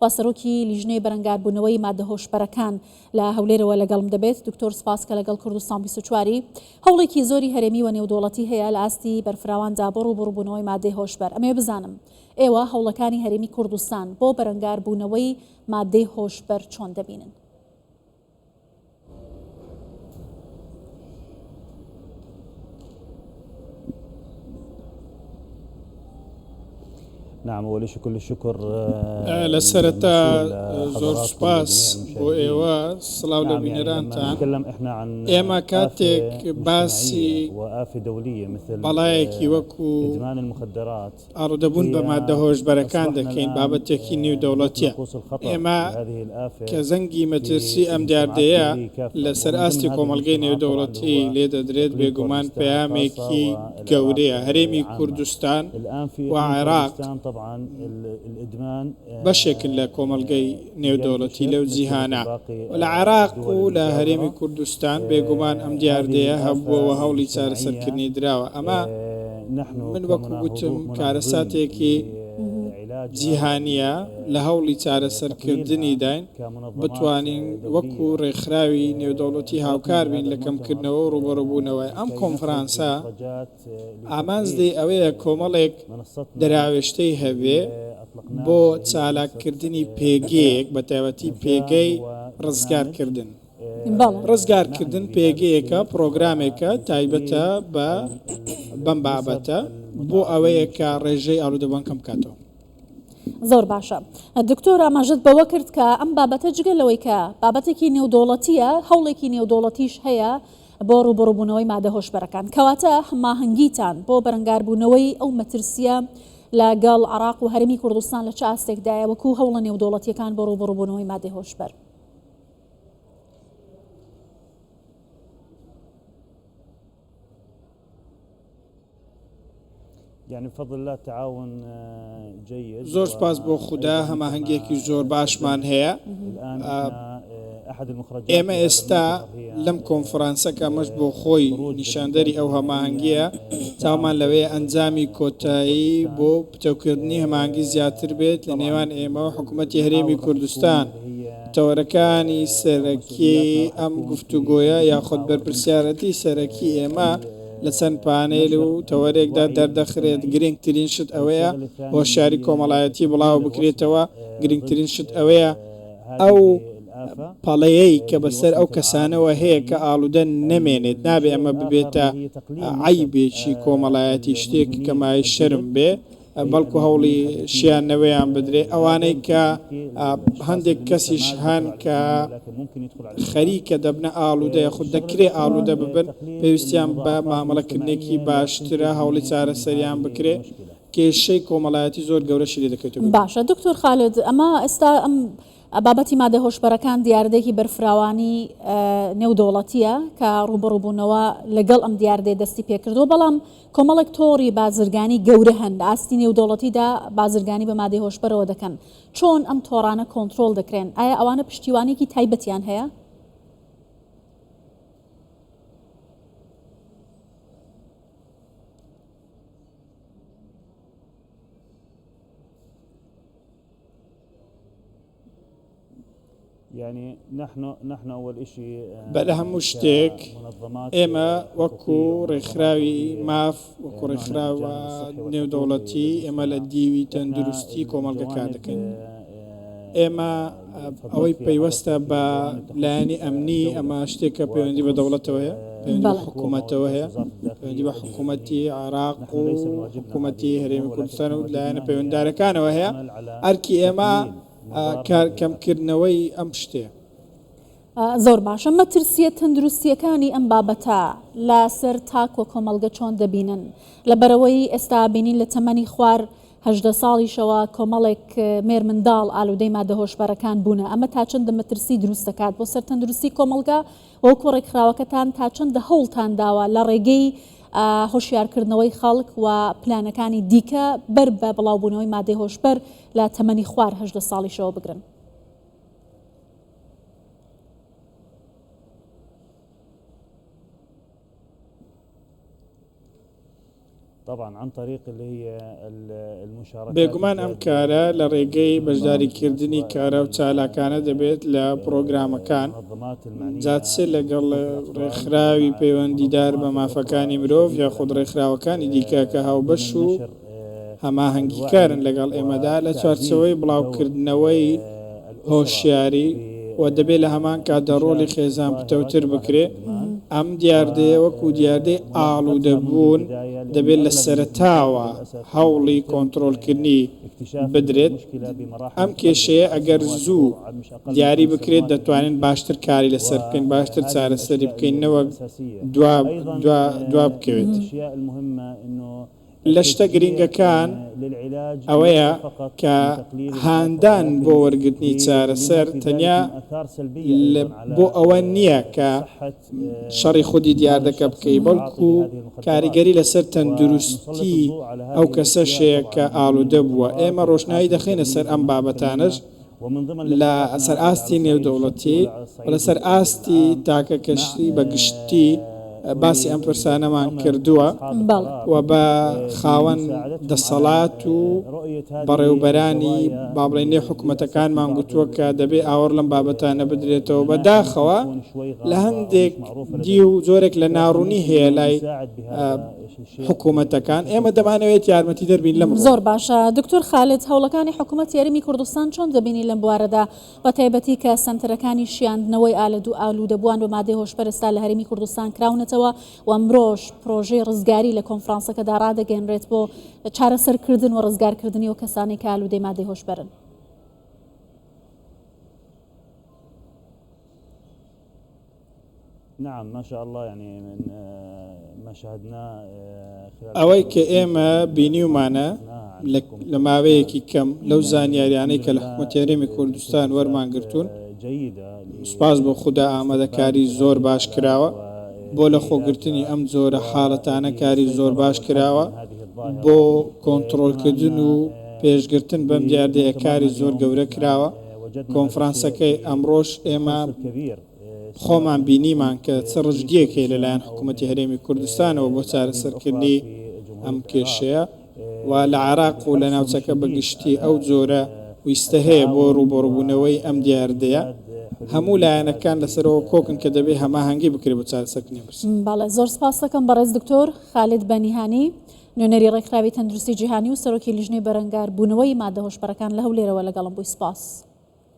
و سەرۆکی لیژنەی بەرەنگاربوونەوەی مادە هۆشبەرەکان لە هەولێرەوە لەگەڵم دەبێت. دکتۆر سپاس کە لەگەڵ کوردستان 24 ی. هەوڵێکی زۆری هەرێمی و نێودەوڵەتی هەیە لە ئاستی بەرفراواندا بۆ ڕووبەڕووبوونەوەی مادەی هۆشبەر. ئەمەوێ بزانم ئێوە هەوڵەکانی هەرێمی کوردستان بۆ بەرەنگاربوونەوەی مادەی هۆشبەر چۆن دەبینن؟ لە سەرەتا زۆر سوپاس بۆ ئێوە، سڵاو لە بینەرانتان. ئێمە کاتێک باسی بەڵایەکی وەکو ئاڵودەبوون بە ماددە هۆشبەرەکان دەکەین، بابەتێکی نێودەوڵەتییە. ئێمە کە زەنگی مەترسی ئەم دیاردەیە لەسەر ئاستی کۆمەڵگەی نێودەوڵەتی لێدەدرێت، بێگومان پەیامێکی گەورەیە. هەرێمی کوردستان و عێراق بەشێکن لە کۆمەڵگەی نێودەوڵەتی لەو جیهانە و لە عێراق و لە هەرێمی کوردستان بێگومان ئەم دیاردەیە هەبووە و هەوڵی چارەسەرکردنی دراوە. ئەمە من وەکو گوتم کارەساتێکی جیهانییە لە هەوڵی چارەسەرکردنیداین بتوانین وەکو رێکخراوی نێودەوڵەتی هاوکار بین لە کەمکردنەوە و رووبەڕووبوونەوەی. ئەم کۆنفرانسە ئامانج لێی ئەوەیە کۆمەڵێک دراوێشتەی هەبێ بۆ چالاککردنی پێگەیەک، بەتایبەتی پێگەی ڕزگارکردن. ڕزگارکردن پێگەیەکە، پڕۆگرامێکە تایبەتە بە بەم بابەتە بۆ ئەوەیە کە ڕێژەی ئالوودەبووان کەم بکاتەوە. زۆر باشە دکتۆر ئاماژەت بەوە کرد کە ئەم بابەتە جگە لەوەی کە بابەتێکی نێودەوڵەتیە هەوڵێکی نێودەوڵەتیش هەیە بۆ ڕووبەڕووبوونەوەی مادە هۆشبەرەکان کەواتە هەماهەنگیتان بۆ بەرەنگاربوونەوەی ئەو مەترسیە لەگەڵ عراق و هەرێمی کوردستان لە چ ئاستێکدایە وەکو هەوڵە نێودەوڵەتیەکان بۆ ڕووبەڕووبوونەوەی مادەی هۆشبەر؟ زۆر سوپاس بۆ خودا هەماهەنگیەکی زۆر باشمان هەیە. ئێمە ئێستا لەم کۆنفرانسە کە ئەمەش بۆ خۆی نیشاندەری ئەو هەماهەنگیە چاومان لەوەیە ئەنجامی کۆتایی بۆ پتەوکردنی هەماهەنگی زیاتر بێت لە نێوان ئێمە و حکوومەتی هەرێمی کوردستان. تەوەرەکانی سەرەکی ئەم گفتوگۆیە یاخود بەرپرسیارەتی سەرەکی ئێمە لە چەند پانێل و تەوەرێکدا دەردەخرێت، گرنگترین شت ئەوەیە هۆشیاری کۆمەڵایەتی بڵاو بکرێتەوە، گرنگترین شت ئەوەیە ئەو پەڵەیەی کە بەسەر ئەو کەسانەوە هەیە کە ئاڵودەن نەمێنێت، نابێ ئەمە ببێتە عەیبێکی کۆمەڵایەتی، شتێک کە مایەی شەرم بێ. بەڵکو هەوڵی شیاندنەوەیان بدرێ، ئەوانەی کە هەندێک کەسیش هەن کە خەریکە دەبنە ئاڵودە یاخود دەکرێ ئاڵودە ببن، پێویستیان بە مامەڵەکردنێکی باشترە، هەوڵی چارەسەریان بکرێ، کێشەی کۆمەڵایەتی زۆر گەورەشی لێ دەکەوێتەوە. باشە دکتۆر خالد ئەمە ئێستا ئەم بابەتی مادە هۆشبەرەکان دیاردەیەکی بەرفراوانی نێودەوڵەتییە کە ڕووبەڕووبوونەوە لەگەڵ ئەم دیاردەیە دەستی پێکردووە، بەڵام کۆمەڵێک تۆڕی بازرگانی گەورە هەن لە ئاستی نێودەوڵەتیدا بازرگانی بە مادەی هۆشبەرەوە دەکەن، چۆن ئەم تۆڕانە کۆنترۆڵ دەکرێن؟ ئایا ئەوانە پشتیوانییەکی تایبەتیان هەیە؟ بەر لە هەموو شتێک ئێمە وەکو ڕێکخراوی ماف وەکو ڕێکخراوە نێودەوڵەتی ئێمە لە دیوی تەندروستی کۆمەڵگە کار دەکەین ئێمە ئەوەی پەیوەستە بە لایەنی ئەمنی ئەمە شتێکە پەیوەندی بە دەوڵەتەوە هەیە پەیوەندی بە حکوومەتەوە هەیە پەیوەندی بە حکوومەتی عێراق و حکوومەتی هەرێمی کوردستان و لایەنە پەیوەنددارەکانەوە هەیە ئەرکی ئێمە کار کەمکردنەوەی ئەم شتەیە. زۆر باشە مەترسیە تەندروستیەکانی ئەم بابەتە لە سەر تاک و کۆمەڵگە چۆن دەبینن؟ لەبەرئەوەی ئێستا بینین لە تەمەنی خوار 18 ساڵیشەوە کۆمەڵێک مێرمنداڵ ئالودەی مادە هۆشبەرەکان بوونە ئەمە تا چەندە مەترسی دروست دەکات بۆ سەر تەندروستی کۆمەڵگا وەکو ڕێکخراوەکەتان تا چەندە هەوڵتان داوە لە ڕێگەی هۆشیارکردنەوەی خەڵک و پلانەکانی دیکە بەر بە بڵاوبوونەوەی مادەی هۆشبەر لە تەمەنی خوار 18 ساڵیشەوە بگرن؟ بێگومان ئەم کارە لە ڕێگەی بەشداریکردنی کارا و چالاکانە دەبێت لە پڕۆگرامەکان، جا چ لەگەڵ ڕێکخراوی پەیوەندیدار بە مافەکانی مرۆڤ یاخود ڕێکخراوەکانی دیکە کە هاوبەش و هەماهەنگیکارن لەگەڵ ئێمەدا لە چوارچێوەی بڵاوکردنەوەی هۆشیاری و دەبێ لە هەمان کاتدا ڕۆڵی خێزان پتەوتر بکرێ. ئەم دیاردەیە وەکوو دیاردەی ئاڵوودەبوون دەبێ لە سەرەتاوە هەوڵی کۆنترۆڵکردنی بدرێت. ئەم کێشەیە ئەگەر زوو دیاری بکرێت دەتوانین باشتر کاری لەسەر بکەین، باشتر چارەسەری بکەین نەوەک دوا دوا دوا بکەوێت. لە شتە گرینگەکان ئەوەیە کە هاندان بۆ وەرگرتنی چارەسەر تەنیا بۆ ئەوە نییە کە شەڕی خودی دیاردەکە بکەی، بەڵکو کاریگەری لەسەر تەندروستی ئەو کەسەش هەیە کە ئاڵوودە بووە. ئێمە ڕۆشنایی دەخەینە سەر ئەم بابەتانەش لە سەر ئاستی نێودەوڵەتی و لەسەر ئاستی تاکەکەسی بە گشتی باسی ئەم پرسانەمان کردووە و بە خاوەن دەسەڵات و بەڕێوبەرانی با بڵێین نێو حکومەتەکانمان گوتووە کە دەبێ ئاوڕ لەم بابەتانە بدرێتەوە. بە داخەوە لە هەندێک دیو جۆرێک لە ناڕوونی هەیە لای حکومەتەکان، ئێمە دەمانەوێت یارمەتیدەر بین لەم ڕووەوە. زۆر باشە دکتۆر خالد، هەوڵەکانی حکومەتی هەرێمی کوردستان چۆن دەبینی لەم بوارەدا، بەتایبەتی کە سەنتەرەکانی شیاندنەوەی ئالوودەبووان بە مادەی هۆشبەر ئێستا لە هەرێمی کوردستان کراونەتەوە و ئەمرۆش پرۆژەی ڕزگاری لە کۆنفرانسەکەدا ڕادەگەیەنرێت بۆ چارەسەرکردن و ڕزگارکردنی ئەو کەسانەی کە ئالوودەی مادەی هۆشبەرن؟ ئەوەی کە ئێمە بینیومانە لە ماوەیەکی کەم لەو زانیاریانەی کە لە حکومەتی هەرێمی کوردستان وەرمان گرتوون، سوپاس بۆ خودا ئامادەکاری زۆر باش کراوە بۆ لەخۆگرتنی ئەم جۆرە حاڵەتانە کاری زۆر باش کراوە بۆ کۆنتڕۆڵکردن و پێشگرتن بەم دیاردەیە کاری زۆر گەورە کراوە، کۆنفرانسەکەی ئەمڕۆش ئێمە خۆمان بینیمان کە چ ڕژدییەک هەیە لەلایەن حکوومەتی هەرێمی کوردستانەوە بۆ چارەسەرکردنی ئەم کێشەیە و لە عێراق و لە ناوچەکە بە گشتی ئەو جۆرە ویستە هەیە بۆ ڕووبەڕووبوونەوەی ئەم دیاردەیە. هەموو لایەنەکان لەسەرەوە کۆکن کە دەبێ هەماهەنگی بکرێت بۆ چارەسەرکردنی ئەم پرسە. بەڵێ زۆر سپاست دەکەم بەڕێز دکتۆر خالد بەنیهانی، نوێنەری ڕێکخراوی تەندروستی جیهانی و سەرۆکی لیژنەی بەرەنگاربوونەوەی مادە هۆشبەرەکان لە هەولێرەوە لەگەڵم بووی سپاس.